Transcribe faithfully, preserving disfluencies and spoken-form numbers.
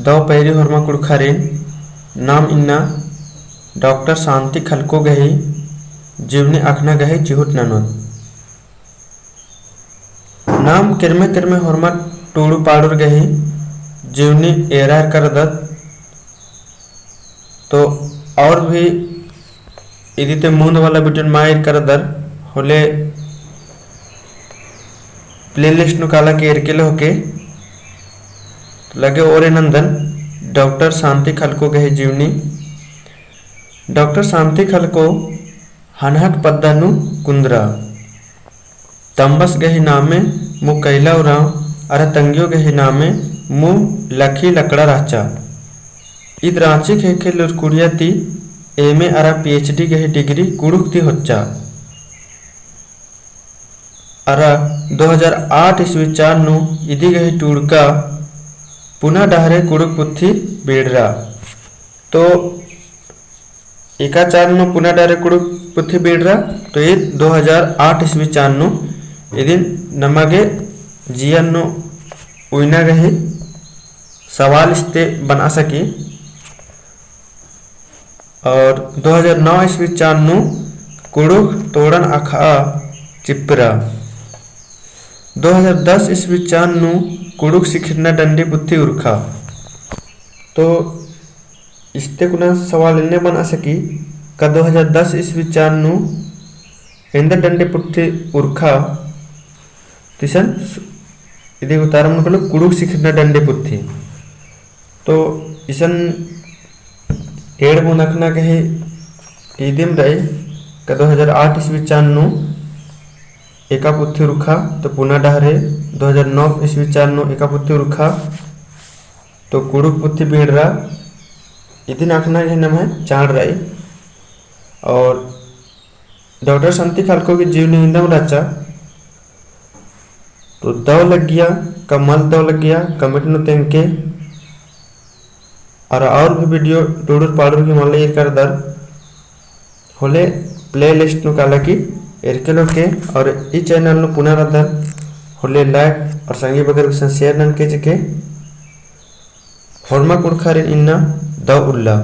दव पैरी होरमा कुँड़ुख़ारिन नाम इन्ना डॉक्टर शांति खलको गही जीवनी अख़ना गही चिहुट ननोत। नाम किरमे किरमे होरमा टूड़ू पाड़ुर गही जीवनी एरा एरका रअदत। तो और भी इदी ती मुन्द वाला video मा एरका रअदर होले playlist नू काला की एरके ले होके। तो लगे ओरे नंदन डॉक्टर शांति खलको गही जीवनी। डॉक्टर शांति खलको हनहट पद्दा नू कुन्दरा। तम्बस गही नामे मू कैला उराँव अरा तंग्यो गही नामे मू लखी लकड़ा रहचा। ईद राँची ख़ेख़ेल उरकुड़िया ती MA अरा PhD गही degree कुँड़ुख़ ती होच्चा। अरा दो हजार आठ ईस्वी चान नू इदी गही टूड़का पुना डहरे कुँड़ुख़ पुथी बीड़रा। तो एका चान नू पुना डहरे कुँड़ुख़ पुथी बीड़रा, तो ईद दो हजार आठ ईस्वी चान नू इदिन नमा गे जिया नू उइना गही सवाल इस्ते बना सकी। और दो हजार नौ ईस्वी चान नू कुँड़ुख़ तोड़न अख़आ चिप्परा। दो हजार दस ईस्वी चान नू कुँड़ुख़ सिखिरना डंडी पुथी उरखा। तो इस्ते कुना सवाल एन्ने बना सकी, का दो हजार दस ईस्वी चान नू एन्देर डंडी पुथी उरखा? तिसन इदी उतारम नू कुँड़ुख़ सिखिरना डंडी पुथी। तो इसन एंड़ बूंद अख़ना गही इदिम रई का दो हजार आठ ईस्वी चान नू एका पुथी उरखा, तो पुना डहरे दो हजार नौ ईस्वी चान नू एका पुथी उरखा, तो कुँड़ुख़ पुथी बीड़रा। इदिन अख़ना गही नम्है चाड़ रई। और डॉक्टर शांति खलको गही जीवनी इन्दम रहचा। तो दव लग्गिया का मल दव लग्गिया comment नू तेंगके। अरा और भी video टूड़ुर पाड़ुर गही मल्ला एरका रअदर होले playlist नू काला की एरके ले होके। और ई channel नू पुना रअदर होले like और संगी बगर गुसन share ननके चिके। होरमा कुँड़ुख़ारिन इन्ना दव उल्ला।